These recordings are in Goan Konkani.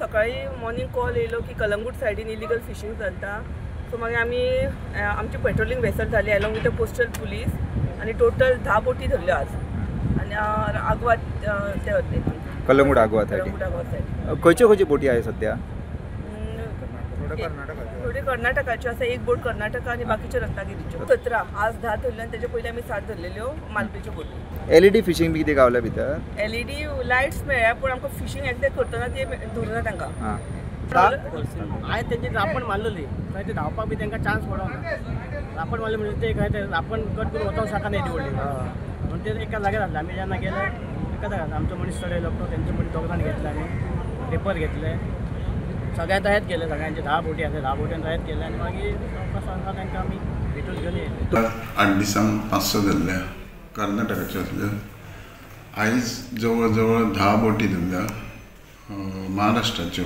सकाळी मॉर्निंग कॉल येयलो की कलंगूट सायडीन इलिगल फिशींग चलता. सो मागीर आमी आमची पेट्रोलिंग वेसल जाली along with the coastal police आनी टोटल 10 बोटी धरल्यो आज आनी आगवाद ते वते कलंगूट आगवाद सायडीन. खंयच्यो खंयच्यो बोटी आसा सद्या? थोड्यो कर्नाटकाच्यो आसा, एक बोट कर्नाटका आनी बाकीच्यो रत्नागिरीच्यो. 17 आज 10 धरल्यो आनी तेजे पयलीं आमी 7 धरलेल्यो मालपेच्यो बोटी. एलईडी फिशींग बी कितें गावल्या भितर? एलईडी लायट्स मेळ्ळ्या पूण आमकां फिशींग एकदां करतना ते धरूना तांकां. हांवें तेंची रांपण मारलेली, थंय ते धांवपाक बी तांकां चान्स पडोना. रांपण मारली म्हणजे ते काय ते रांपण कट करून वचोंक शकना येदी व्हडली, म्हणून ते एका जाग्यार घातले. आमी जेन्ना गेले एका जाग्यार आमचो मनीस चडयलो, तेंचे मनीस 2 जाण घेतले, आमी पेपर घेतले, सगळ्यांत तयार केले. सगळ्यांचे 10 बोटी आसा, 10 बोट्यान तयार केले आनी मागीर सावकाश तांकां आमी भेटून घेवन येयले. 8 दिसांक 500 धरल्या कर्नाटकाच्यो आसल्यो. आयज जवळ जवळ 10 बोटी धरल्या महाराष्ट्राच्यो.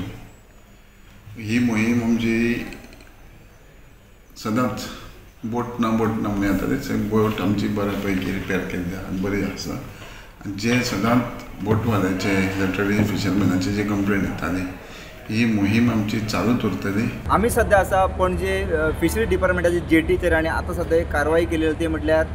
ही मोहीम आमची सदांच बोट ना बोट ना म्हणून येता, तेच बोट आमची बऱ्या पैकी रिपेर केल्ली आनी बरी आसा. आनी जे सदांच बोटवाल्याचे ट्रेडिशनल फिशरमॅनाचे जे कंप्लेन येताली ही मोहीम आमची चालूच उरतली. आमी सद्या आसा पणजे फिशरी डिपार्टमेंटाचे जेटीचेर आनी आतां सद्या एक कारवाई केलेली ती म्हटल्यार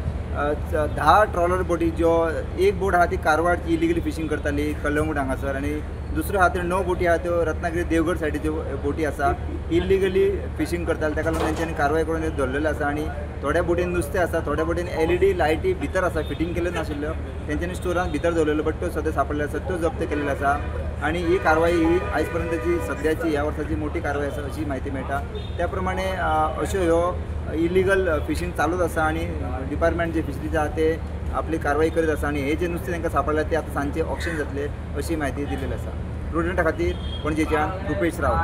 10 ट्रॉलर बोटी, ज्यो एक बोट आहा ती कारवारची इलिगली फिशींग करताली कलंगूट हांगासर आनी दुसऱ्यो आहा त्यो 9 बोटी आहा त्यो रत्नागिरी देवगड सायडीच्यो बोटी आसा इलिगली फिशींग करताले. ताका लागून तेंच्यांनी कारवाय करून त्यो धरलेल्यो आसा आनी थोड्या बोटीन नुस्तें आसा, थोड्या बोटीन एलईडी लायटी भितर आसा, फिटींग केल्ल्यो नाशिल्ल्यो, तेंच्यांनी स्टोरान भितर दवरलेल्यो, बट त्यो सद्या सापडल्यो आसा, त्यो जप्त केल्ल्यो आसा. आनी ही कारवाई ही आयज पर्यंतची सद्याची ह्या वर्साची मोठी कारवाई आसा अशी म्हायती मेळटा. त्या प्रमाणे अश्यो ह्यो इलिगल फिशींग चालूच आसा आनी डिपार्टमेंट जे फिशरीज आहा ते आपली कारवाई करीत आसा आनी हे जे नुस्तें तांकां सापडलां ते आतां सांजचे ऑक्शन जातले अशी म्हायती दिलेली आसा. प्रुडंटा खातीर पणजेच्यान रुपेश राव.